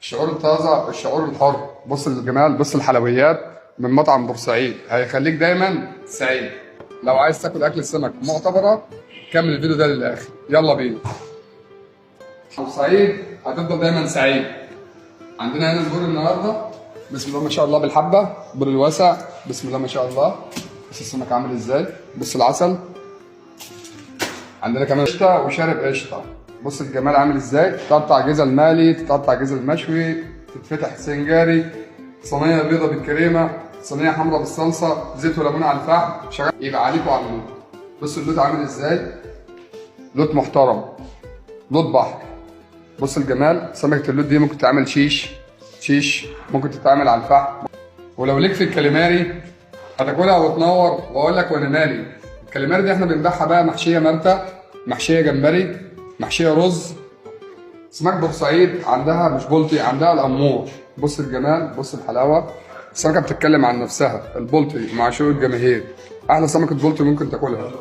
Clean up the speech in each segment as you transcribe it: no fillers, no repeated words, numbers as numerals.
الشعور الطازه، الشعور الحر. بص الجمال، بص الحلويات من مطعم بورسعيد هيخليك دايما سعيد. لو عايز تاكل اكل السمك معتبره كمل الفيديو ده للاخر. يلا بينا. بورسعيد هتفضل دايما سعيد. عندنا هنا البور النهارده بسم الله ما شاء الله بالحبه، بور الواسع بسم الله ما شاء الله. بص السمك عامل ازاي، بص العسل. عندنا كمان قشطه وشارب قشطه. بص الجمال عامل ازاي، تقطع جزل مالي، تقطع جزل مشوي، تتفتح سنجاري، صينية بيضة بالكريمه، صينية حمراء بالصلصه، زيت وليمون على الفحم، شغال يبقى عليكم على اللوت. بص اللوت عامل ازاي، لوت محترم، لوت بحر. بص الجمال، سمكة اللوت دي ممكن تتعمل شيش شيش، ممكن تتعمل على الفحم. ولو ليك في الكاليماري هتاكلها وتنور، واقول لك وانا مالي. الكاليماري دي احنا بنبيعها بقى محشيه مرتة، محشيه جمبري، محشيه رز. سمك بورسعيد عندها مش بلطي، عندها الامور. بص الجمال، بص الحلاوة. السمكة بتتكلم عن نفسها، البلطي معشوق الجماهير، احلى سمكة بلطي ممكن تاكلها.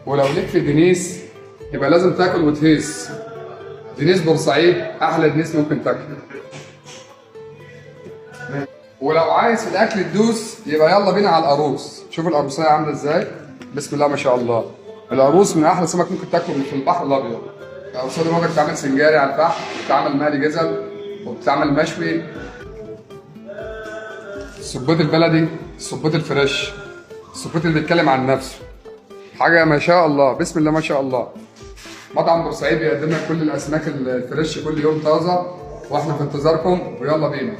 ولو ليك في دنيس يبقى لازم تاكل وتهيس. دنيس بورسعيد احلى دنيس ممكن تاكله. ولو عايز في الاكل تدوس يبقى يلا بينا على القاروص. شوف القاروصيه عامله ازاي، بسم الله ما شاء الله. القاروص من احلى سمك ممكن تاكله في البحر الابيض. القاروصيه دي ممكن تتعمل سنجاري على الفحم، وبتتعمل مقلي جزل، وبتتعمل مشوي. السبيط البلدي، السبيط ال fresh، السبيط اللي بيتكلم عن نفسه، حاجة ما شاء الله، بسم الله ما شاء الله. مطعم بورسعيد بيقدم لك كل الاسماك ال fresh كل يوم طازة، واحنا في انتظاركم، ويلا بينا.